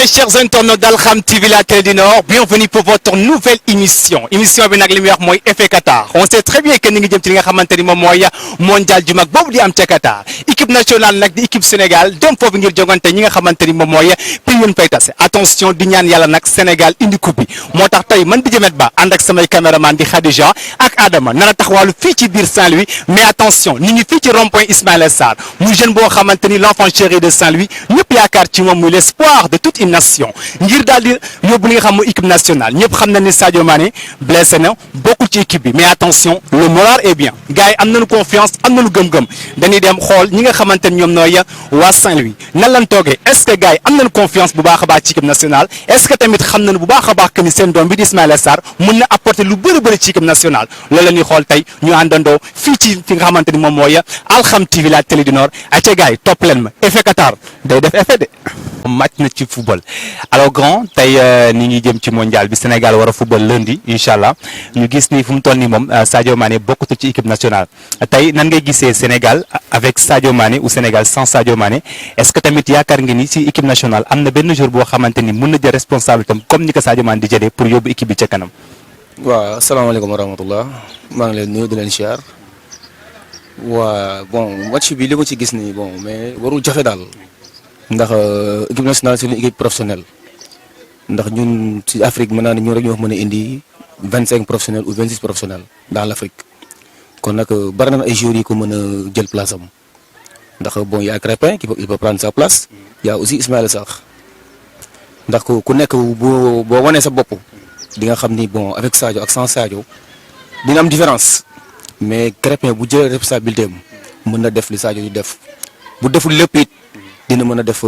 chers internautes d'Alkham TV la télé du Nord, bienvenue pour votre nouvelle émission bi nag li muy wax mooy effet Qatar. On sait très bien que ni ngi jëm ci li nga xamante ni moom mooy mondial ju mag boobu di am ca Qatar. Équipe nationale nag di équipe Sénégal dem foofu ngir jogante ñi nga xamante ni moom mooy pays yéen fay tase. Attention di ñaan yàlla nag Sénégal indi coupe bi moo tax tey man di jëmet ba ànd ak samay caméraman di Khadija ak Adama nana taxawaalu fii ci biir Saint-Louis, mais attention ni ngi fii ci rond-point Ismaïla Sarr muy jeune boo xamante ni l'enfant chéri de Saint-Louis ñëpp yaakaar ci moom muy l'espoir de toute une nation ngir daal di yóbbu li nga xam mooy équipe nationale ñëpp xam na ni Sadio Mané blessé na bokkul ci équipe bi, mais attention le moral est bien gars yi am nañu confiance am nañu gëm-gëm dañuy dem xool ñi nga xamante ni ñoom nooy waa Saint-Louis nan lañ toogee. Est-ce que gars yi am nañu confiance bu baax a baax ci équipe nationale? Est-ce que tamit xam nañu bu baax a baax que ni seen doom bi di Ismaïla Sarr mën na apporter lu bëri ci équipe nationale? Loolu la ñuy xool tey ñu àndandoo fii ci fi nga xamante ni moom mooy Alkham TV la télé du Nord. Ayca gars yi topp leen ma effet Qatar day def effet de. match na ci football alors grand tey ni ngi jëm ci mondial bi Sénégal war a football lundi incha allah ñu gis ni fu mu toll nii moom Sadio Mané bokkatu ci équipe nationale tey nan ngay gisee Sénégal avec Sadio Mané ou Sénégal sans Sadio Mané? Est-ce que tamit yaakaar nga ni si équipe nationale am na benn jour boo xamante ni mën na jël responsabilité am comme ni ko Sadio Mané di jëlee pour yóbbu équipe bi ca kanam? waaw asalaamaaleykum wa rahmatullah maa ngi leen nuyu di leen siyaar. waa bon match bi li ma ci gis nii bon mais warul jafe daal. ndax équipe nationale c'est une équipe professionnelle ndax ñun ci Afrique mën naa ne ñun rek ñoo mën a indi 25 professionnels ou 26 professionnels dans l'Afrique kon nag bari na ay joueurs yi ko mën a jël place am ndax bon y a Crépin il peut prendre sa place y a aussi Ismaïla Sarr ndax ku nekk boo wanee sa bopp di nga xam ni bon avec Sadio ak sans Sadio dina am différence mais Crépin bu jëlee responsabilité am mën na def li Sadio di def bu deful lépp it dina mën a def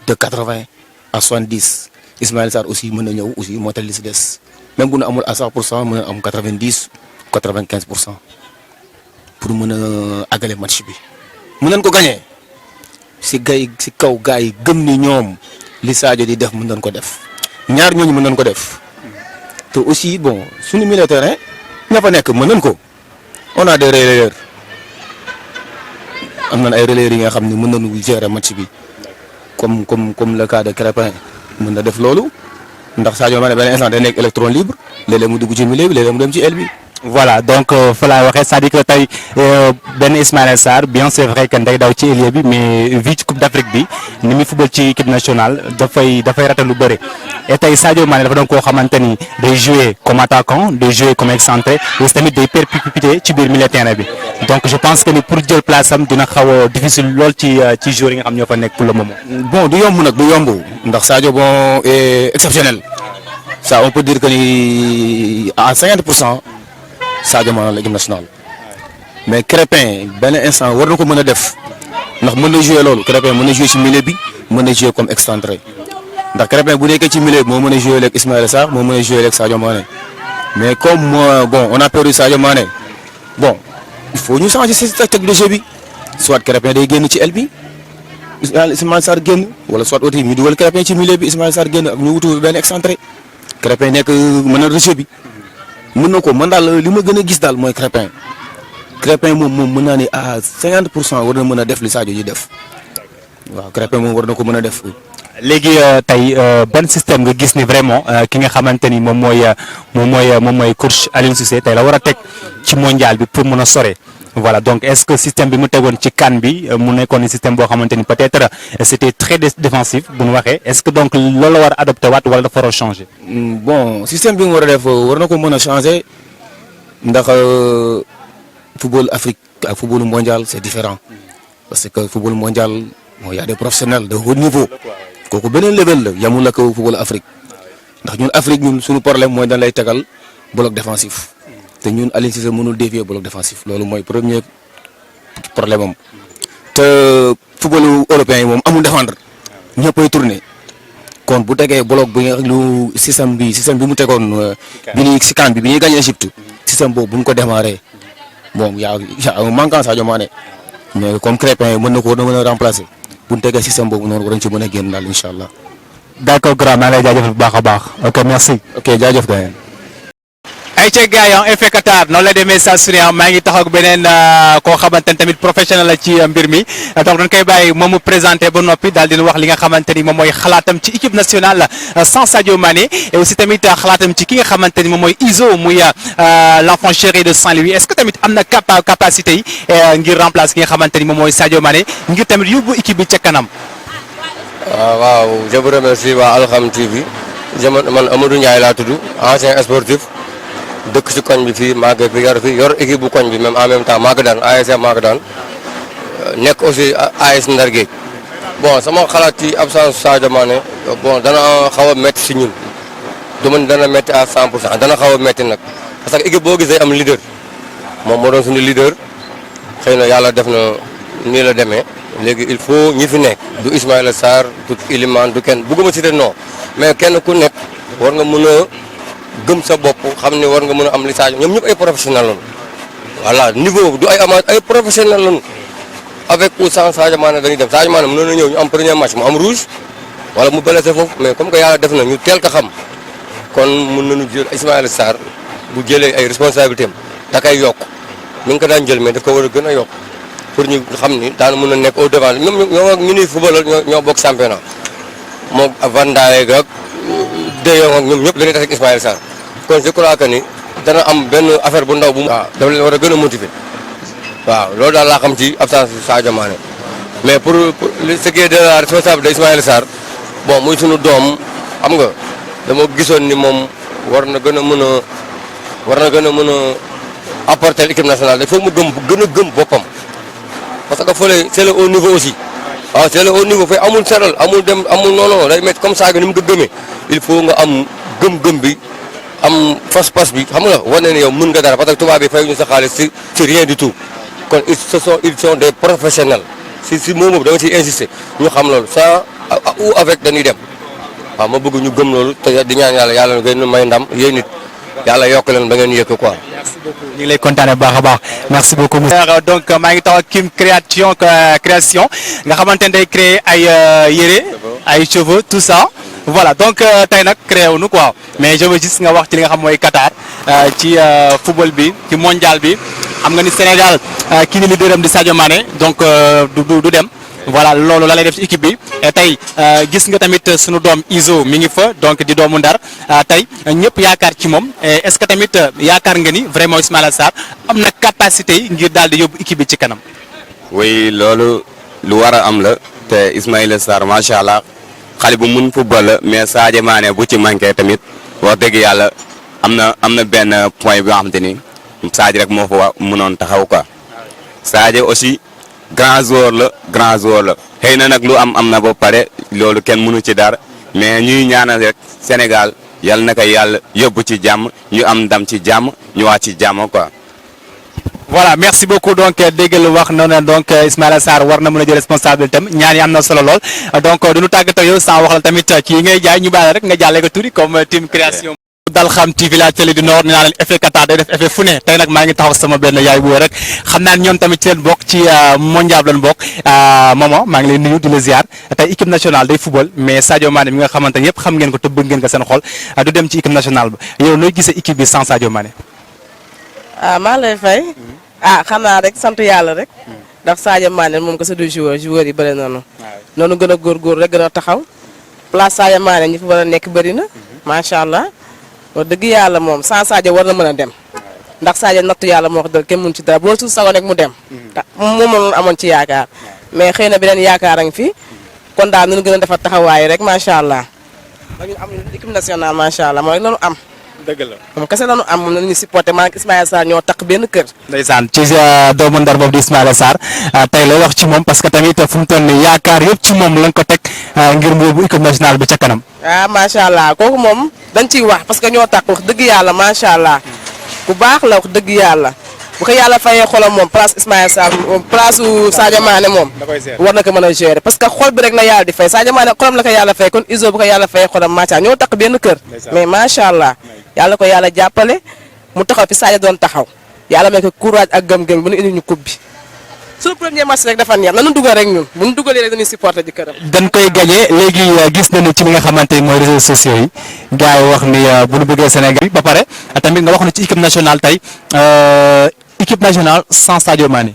de 80 à 70 Ismaïla Sarr aussi mën na ñëw aussi moo tax li si des même bu nu amul à 100% mën na am 90 95% pour mën a àggale match bi. mën nañ ko gagné si kaw gars yi gëm ni ñoom li Sadio di def mën nañ ko def ñaar ñooñu mën nañ ko def te aussi bon suñu milieu terrain ña fa nekk mën nañ ko on a des relayeurs am nañ ay relayeurs yi nga xam ne mën nañu gérer match bi. comme le cas de Crépin mën na def loolu ndax Sadio Mané benn instant day nekk électron libre léeg-léeg mu dugg ci milieu bi léeg-léeg mu dem ci aile bi. voilà donc fa laay waxee c'est-à-dire que tey benn Ismaïla Sarr bien c'est vrai que day daw ci ailier bi mais vu ci Coupe d'Afrique bi ni muy football ci équipe nationale dafay raté lu bëri et tey Sadio Mané dafa doon koo xamante ni day jouer comme attaquant day jouer comme excentré et tamit day perpétuer ci biir milieu terrain bi donc je pense que ni pour jël place am dina xaw a difficile lool ci joueurs yi nga xam ñoo fa nekk pour le moment. bon du yomb nag du yomb ndax Sadio bon est exceptionnel ça on peut dire que ni à 50%. Sadio Mané la équipe nationale mais Crépin benn instant war na ko mën a def ndax mën na jouer loolu Crépin mën na jouer ci milieu bi mën na jouer comme excentré ndax Crépin bu nekkee ci milieu bi moo mën a jouer avec Ismaïla Sarr moo mën a jouer avec Sadio Mané mais comme bon on a perdu Sadio Mané bon il faut ñu changer cette tactique de jeu bi soit Crépin day génn ci aile bi Ismaïla Sarr génn wala soit aussi ñu dugal Crépin ci milieu bi Ismaïla Sarr génn ak ñu wutu benn excentré Crépin nekk mën a jeu bi. mën na ko man daal li ma gën a gis daal mooy Crépin moom mën naa ne à 50% war na mën a def li Sadio yi def waaw Crépin moom war na ko mën a def. léegi tey ban système nga gis ni vraiment ki nga xamante ni moom mooy coach Aliou Cissé tey la war a teg ci mondial bi pour mën a sore voilà donc est-ce que système bi mu tegoon ci CAN bi mu nekkoon ni système boo xamante ni peut-être c'était très défensif bu ñu waxee est-ce que donc loolu la war a adopté waat wala dafa war a changer. bon système bi mu war a def war na ko mën a changer ndax football Afrique ak football mondial c'est différent parce que football mondial bon y a des professionnels de haut niveau kooku beneen level la yamul ak football Afrique ndax ñun Afrique ñun suñu problème mooy dañ lay tegal bloc défensif. te ñun Aliou Cissé mënul dévier bloc défensif loolu mooy premier problème am te football européen yi moom amul défendre ñëppay tourner kon bu tegee bloc bi nga lu système bi mu tegoon bi ñuy si CAN bi ñuy gagné Égypte système boobu bu ñu ko démarré bon y a un manquant Sadio Mané mais comme Crépin mën na ko mën a remplacer bu ñu tegee système boobu noonu war nañ ci mën a génn daal incha allah. d'accord grand maa ngi lay jaajëfal bu baax a baax ok merci. ok jaajëf gars ay ca gars yi effet Qatar noonu la demee saa su ne maa ngi taxaw ak beneen koo xamante ni tamit professionnel la ci mbir mi donc dañ koy bàyyi moom mu présenté ba noppi daal di wax li nga xamante ni moom mooy xalaatam ci équipe nationale sans Sadio Mané et aussi tamit xalaatam ci ki nga xamante ni moom mooy Izo muy l'enfant chéri de Saint-Louis est-ce que tamit am na capacité yi ngir remplacer ki nga xamante ni moom mooy Sadio Mané ngir tamit yóbbu équipe bi ca kanam. waaw je vous remercie waa Alxam TV man Amadou Ndiaye laa tudd ancien sportif. dëkk ci koñ bi fii maa ngi yor équipe bu koñ bi même en même temps maa ngi daan ASC maa ngi daan nekk aussi AS Ndar Géej bon sama xalaat ci absence Sadio Mané bon dana xaw a métti si ñun du man dana métti à 100% dana xaw a métti nag parce que équipe boo gisee am leader moom moo doon suñu leader xëy na yàlla def na nii la demee léegi il faut ñi fi nekk du Ismaïla Sarr du Iliman du kenn bugguma citer non mais kenn ku nekk war nga mën a gëm sa bopp xam ne war nga mën a am li Sadio ñoom ñëpp ay professionnel lañu voilà niveau du ay amateur ay professionnel lañu avec ou sans Sadio Mané dañuy dem Sadio Mané mënoon na ñëw ñu am premier match mu am rouge wala mu blessé foofu mais comme que yàlla def na ñu teel ko xam kon mën nañu jël Ismaïla Sarr bu jëlee ay responsabilités am da koy yokk mi ngi ko daan jël mais daf ko war a gën a yokk pour ñu xam ni daan mën a nekk au devant ñoom ñu ni football ñoo bokk championnat moom Van Dijk ak De Jong ak ñoom ñëpp dañuy tax ak Ismaïla Sarr kon je crois que ni dana am benn affaire bu ndaw bu mu. waaw dafa leen war a gën a motiver waaw loolu daal laa xam ci absence Sadio Mané mais pour ce qui est de la responsable de Ismaïla Sarr bon muy sunu doom xam nga dama gisoon ni moom war na gën a mën a apporter l'équipe nationale il faut mu gën a gëm boppam parce que fële c'est le haut niveau aussi. waaw c'est le haut niveau fay amul seral amul dem amul non day métti comme Sadio ni mu ko gëmee il faut nga am gëm-gëm bi am fas-fas bi xam nga wane ne yow mën nga dara parce que tubaab bi fay ñu sa xaalis ci rien du tout kon ils sont des professionnels si moom boobu dama ciy insister ñu xam loolu ça ou avec dañuy dem waaw ma bëgg ñu gëm loolu te di ñaan yàlla ngeen may ndam yéen nit yàlla yokk leen ba ngeen yëkk quoi. merci beaucoup ñu ngi lay kontaanee bu baax a baax merci beaucoup. donc maa ngi taxaw ak Kim création nga xamante ne day créer ay yére ay cheveux tout ça voilà donc tey nag créé wu ñu quoi mais je veux juste nga wax ci li nga xam mooy Qatar ci football bi ci mondial bi xam nga ni Sénégal kii ni leader am di Sadio Mané donc du dem. voilà loolu la lay def ci équipe bi tey gis nga tamit sunu doom Izo mi ngi fa donc di doomu Ndar tey ñëpp yaakaar ci moom est-ce que tamit yaakaar nga ni vraiment Ismaïla Sarr am na capacité yi ngir daal di yóbbu équipe bi ci kanam. oui loolu lu war a am la te Ismaïla Sarr macha allah xale bu mun football la mais Sadio Mané bu ci manqué tamit wax dëgg yàlla am na benn point bi nga xamante ni Sadio rek moo fa mënoon taxaw quoi Sadio aussi. grand joueur la xëy na nag lu am na ba pare loolu kenn mënu ci dara mais ñuy ñaanal rek Sénégal yal na ko yàlla yóbbu ci jàmm ñu am ndam ci jàmm ñu wax ci jàmm quoi. voilà merci beaucoup donc déggal wax noonu donc Ismaïla Sarr war na mën a jël responsabilité am ñaan yi am na solo lool donc duñu tàggatoo yow sans wax la tamit ci ngay jaay ñu bàyyi rek nga jàllee ko tuuti comme team création. Dalxam TV la télé du Nord nee naa leen effet Qatar day def effet fu ne tey nag maa ngi taxaw sama benn yaay bu rek xam naa ñoom tamit ci leen bokk ci mondial lañ bokk Momo maa ngi lay nuyu di la ziar tey équipe nationale day football mais Sadio Mané mi nga xamante ne yëpp xam ngeen ko te bëgg ngeen ko seen xol du dem ci équipe nationale ba yow nooy gisee équipe bi sans Sadio Mané. maa lay fay xanaa rek sant yàlla rek ndax Sadio Mané moom ko sa du joueur yi bëri noonu gën a góorgóor rek gën a taxaw place Sadio Mané ñi fi war a nekk bëri na macha allah. wax dëgg yàlla moom sans Sadio war na mën a dem ndax Sadio nattu yàlla moo wax dëgg kenn mun ci dara boo suuf sago nekk mu dem moom moom amoon ci yaakaar mais xëy na beneen yaakaar a ngi fi kon daal nu gën a defar taxawaay rek macha allah ba ñu am équipe nationale macha allah mooy lañu am. dëgg la moom kese lañu am moom la ñuy supporté maanaam Ismaïla Sarr ñoo takk benn kër. ndeysaan ci doomu Ndar boobu di Ismaïla Sarr tey lay wax ci moom parce que tamit fu mu toll nii yaakaar yëpp ci moom lañ ko teg ngir mu yóbbu équipe nationale bi ca kanam. macha allah kooku moom dañ ciy wax parce que ñoo takk wax dëgg yàlla macha allah ku baax la wax dëgg yàlla bu ko yàlla fayee xolam moom place Ismaïla Sarr place su Sadio Mané moom war na ko mën a gérer parce que xol bi rek la yàlla di fay Sadio Mané xolam la ko yàlla fay kon Izo bu ko yàlla fayee xolam macha allah ñoo takk benn kër mais macha allah yàlla ko yàlla jàppale mu taxaw fi Sadio doon taxaw yàlla may ko courage ak gëm-gëm bu ñu indi ñu coupe bi suñu premier match rek dafa neex nañu dugal rek ñun bu ñu dugalee rek dañuy supporter ji këram. dañ koy gagné léegi gis nañu ci li nga xamante ni mooy réseaux sociaux yi gars yi wax ni bu ñu bëggee Sénégal ba pare tamit nga wax ni ci équipe nationale tey équipe nationale sans Sadio Mané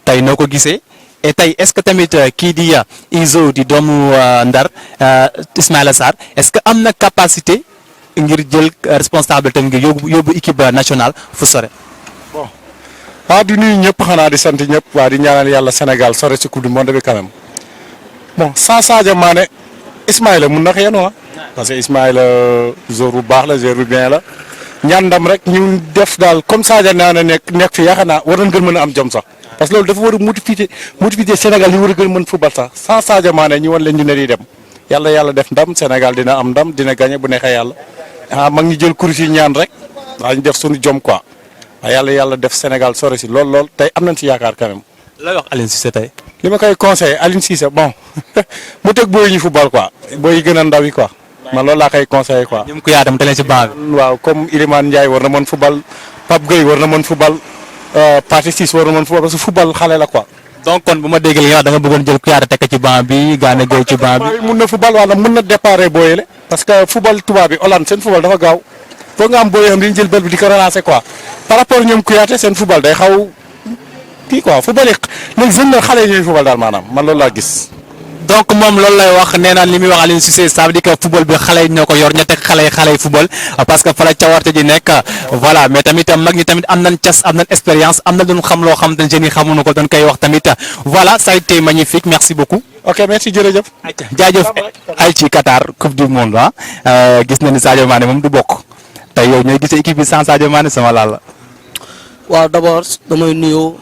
tey noo ko gisee et tey est-ce que tamit kii di Izo di doomu Ndar Ismaïla Sarr est-ce que am na capacité ngir jël responsabilité ngir yóbbu équipe nationale fu sore. bon di nuyu ñëpp xanaa di sant ñëpp waa di ñaanal yàlla Sénégal sore ci coupe du monde bi quand même bon sans Sadio Mané Ismaïla mun na ko yéen parce que Ismaïla joueur bu baax la joueur bu bien la ñaan ndam rek ñu def daal comme Sadio Mané nekk fi yaakaar naa war nañ gën mën a am jom sax parce que loolu dafa war a motiver Sénégal ñu war a gën mën football sax sans Sadio Mané ñu wan leen ñu ne di dem yàlla def ndam Sénégal dina am ndam dina gagné bu neexee yàlla mag ñi jël kuréel yi ñaan rek waa ñu def suñu jom quoi waaye yàlla def Sénégal sore si lool tey am nañ si yaakaar quand même. looy wax Aliou Cissé tey. li ma koy conseillé Aliou Cissé bon mu teg booy ñu football quoi booy yi gën a ndaw yi quoi man loolu laa koy conseillé quoi. ñoom ku yaatam te leen si banc bi. waaw comme Iliman Ndiaye war na mën football Pape Gueye war na mën football Pathé Ciss war na mën football parce que football xale la quoi. donc kon bu ma déggee li nga wax da nga bëggoon jël Kouyaté teg ci banc bi Gana Gueye ci banc bi. mun na football wala mun na déparé booyale parce que football tubaab bi Hollande seen football dafa gaaw foog nga am booy xam dañu jël bal bi di ko relancer quoi par rapport ñoom Kouyaté seen football day xaw kii quoi football yi léegi jeune la xale yi ñooy football daal maanaam man loolu laa gis. donc moom loolu lay wax nee na li muy wax Aliou Cissé ça veut dire que football bi xale yi ñoo ko yor ña teg xale yi football parce que fa la cawarte ji nekk voilà mais tamit mag ñi tamit am nañ cas am nañ expérience am na doon xam loo xam te jeunes yi xamuñu ko doon koy wax tamit voilà ça a été magnifique merci beaucoup. ok merci jërëjëf. jaajëf ay ci Qatar coupe du monde gis na ni Sadio Mané moom du bokk tey yow ñooy gisee équipe bi sans Sadio Mané sama laal la. waaw d'abord damay nuyoo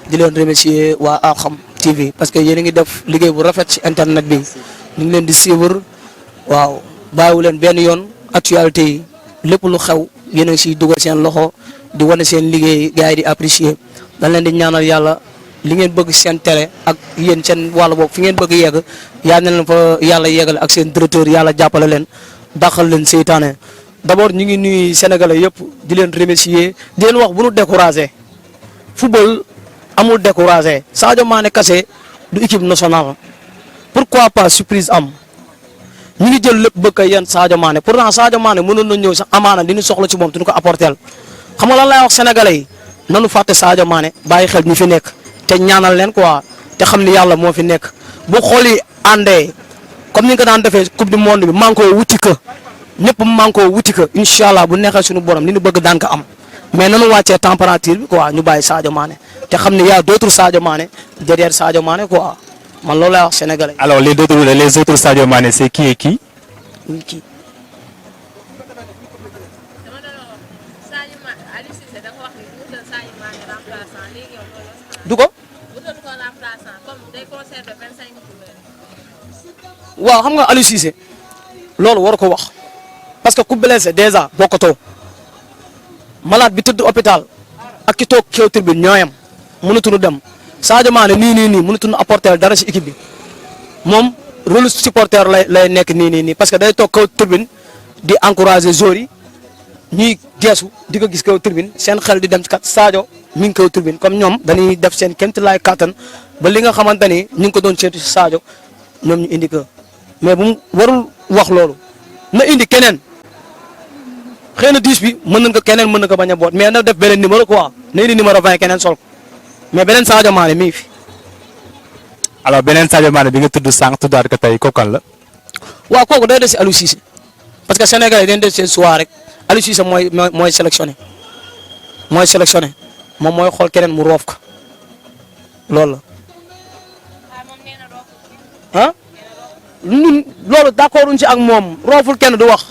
di leen remercier waa Arxam TV parce que yéen a ngi def liggéey bu rafet ci internet bi ñu ngi leen di suivre waaw bàyyiwu leen benn yoon actualité yi lépp lu xew yéen a ngi siy dugal seen loxo di wane seen liggéey gars yi di apprécier dañ leen di ñaanal yàlla li ngeen bëgg seen télé ak yéen seen wàll boobu fi ngeen bëgg yegg yaa na leen fa yàlla yeggale ak seen directeur yàlla jàppale leen dàqal leen seytaane d'abord ñu ngi nuyu sénégalais yëpp di leen remercier di leen wax bu nu découragé football amul découragé Sadio Mané kase du équipe nationale pourquoi pas surprise am ñu ngi jël lépp bëgg a yéen Sadio Mané pourtant Sadio Mané mënoon na ñëw sax amaana li ñu soxla ci moom te ñu ko apporter xam nga lan lay wax sénégalais yi nanu fàtte Sadio Mané bàyyi xel ñi fi nekk te ñaanal leen quoi te xam ni yàlla moo fi nekk bu xool yi àndee comme ni nga ko daan defee coupe du monde bi maa ngi koo wuti ko ñëpp maa ngi koo wuti ko incha allah bu neexee suñu borom li ñu bëgg daan ko am mais nanu wàccee température bi quoi ñu bàyyi Sadio Mané te xam ne y a d'autres Sadio Mané derrière Sadio Mané quoi man loolu lay wax sénégalais. alors les autres Sadio Mané c'est qui et qui. kii. du ko. waaw xam nga Aliou Cissé loolu war ko wax parce que ku blessé déjà bokkatoo malade bi tëdd hôpital ak ki toog kew tribune ñooyam mënatuñu dem Sadio Mané nii mënatuñu apporter dara ci équipe bi moom rôle supporter lay nekk nii parce que day toog kew tribune di encourager joueurs yi ñuy geesu di ko gis kew tribune seen xel di dem ci kat Sadio mi ngi kew tribune comme ñoom dañuy def seen kéemti laay kattan ba li nga xamante ni ñu ngi ko doon seetu ci Sadio ñoom ñu indi ko mais bu mu warul wax loolu na indi keneen xëy na 10 bi mën nañ ko keneen mën na ko bañ a boot mais na def beneen numéro quoi na indi numéro 20 keneen sol ko mais beneen Sadio Mané mi ngi fi. alors beneen Sadio Mané bi nga tudd sànq tuddaat ko tey kooku la. waaw kooku day des si Aliou Cissé parce que Sénégal yi dañ des seen choix rek Aliou Cissé mooy sélectionné moom mooy xool keneen mu roof ko loolu la. ah ñun loolu d'accord uñ ci ak moom rooful kenn du wax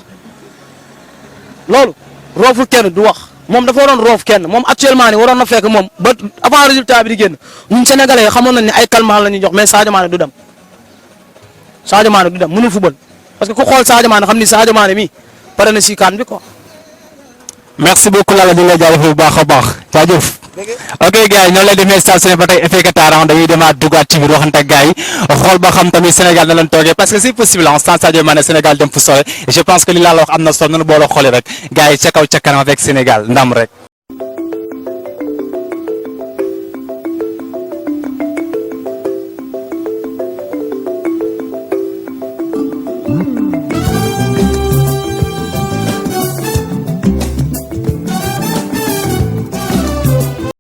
loolu rooful kenn du wax moom dafa waroon roof kenn moom actuellement ni waroon na fekk moom ba avant résultat bi di génn ñun sénégalais yi xamoon nañ ne ay calmants la ñuy jox mais Sadio Mané du dem mënul football parce que ku xool Sadio Mané xam ni Sadio Mané mi pare na si kaan bi quoi. merci beaucoup Lalla di la jaajëfal bu baax a baax jaajëf. ok gars yi noonu lay demee station ba tey effet Qatar dañuy demaat duggaat ci biir waxante ak gars yi xool ba xam tamit Sénégal na leen toogee parce que c'est possible sans Sadio Mané Sénégal dem fu sore et je pense que li laa la wax am na solo noonu boo la xoolee rek gars yi ca kaw ca kanam avec Sénégal ndam rek.